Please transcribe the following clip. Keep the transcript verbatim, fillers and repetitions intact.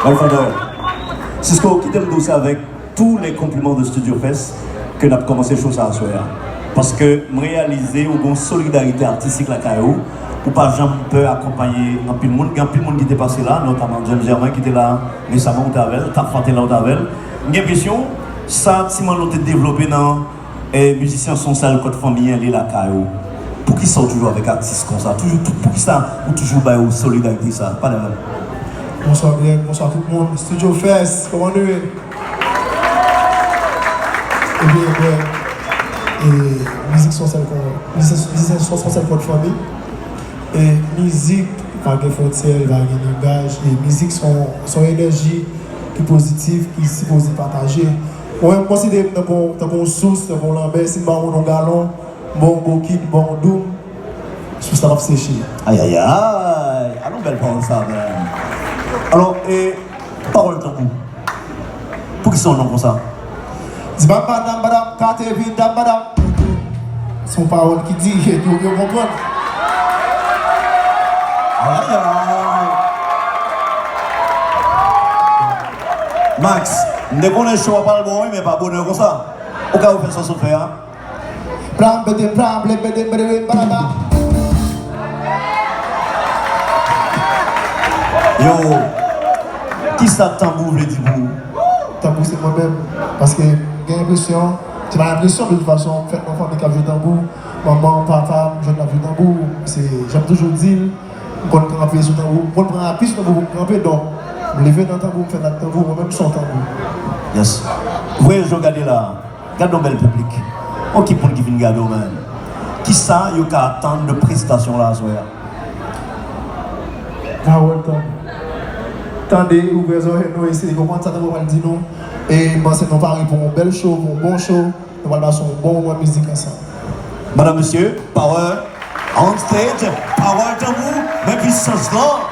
Alfredo, Cisco, kite m di w sa avèk tous les compliments de Studio Fest ke n ap kòmanse show sa aswè a. Paske m reyalize ou gon solidarite atistik lakay ou, ou pa janm pè akonpaye anpil moun. Gen anpil moun ki te pase la, notaman James Germain ki te la resaman, ou te avè l, Tafa te la, ou te avè l. M gen enpresyon sa ti manno te devlope nan E mizisyen Sonsèl Kòd Fanmi an, li lakay ou. Poukisa w toujou avèk atis konsa? Toujou, tou- poukisa ou toujou bay ou solidarite sa? Pale avè m. Bonswa Greg, bonswa tout moun. Studio Fest, kòman nou ye? Ebyen, ebyen, e, mizik Sonsèl Kòd, mizisyen, mizisyen Sonsèl Kòd Fanmi. E mizik pa gen fwontyè, li pa gen langaj. E mizik se yon, se yon enèji ki pozitif, ki sipoze pataje. Mwen menm, m konsidere m tankou, tankou yon sous, tankou yon lanmè. Si m ba yon moun yon galon, m ba yon bokit, m ba yon doum, sous la p ap seche. Ayayay! Alon bèl pawòl sa menm. Alò, e pawòl tankou, poukisa yon non konsa? Di bam badam badam, kate vin dam badam. Se yon pawòl ki di, yo, yo konprann. Ayayay! Max, m te konnen show a pral bon wi, men pa bonè konsa. Ou ka refè sa w sot fè a? Plam, bede, plam, ble, bede, bede, bede, balaba. Yo, kisa tanbou vle di pou ou? Tanbou se mwen menm. Paske m gen enpresyon, se pa enpresyon, de tout fason, m fèt nan fanmi k ap jwe tanbou. Manman m, papa m, jwenn l ap jwe tanbou. Se, jan m toujou di l, m konn kanpe sou tanbou, m konn pran api sou tanbou pou m kanpe. Donk, m leve nan tanbou, m fèt ak tanbou, mwen menm m se yon tanbou. Yes. Voye je w gade la. Gad yon bèl piblik. Yon ekip moun ki vin gade w, man. Kisa yo ka atann de prestasyon la aswè a? Pawòl tanbou. Tande, ouvè zòrèy nou, eseye konprann sa tanbou pral di nou. E m panse nou pare pou yon bèl show, pou yon bon show. Nou pral pase yon bon moman mizik ansanm. Madam, mesye, power on stage, power tanbou, men pisans lan.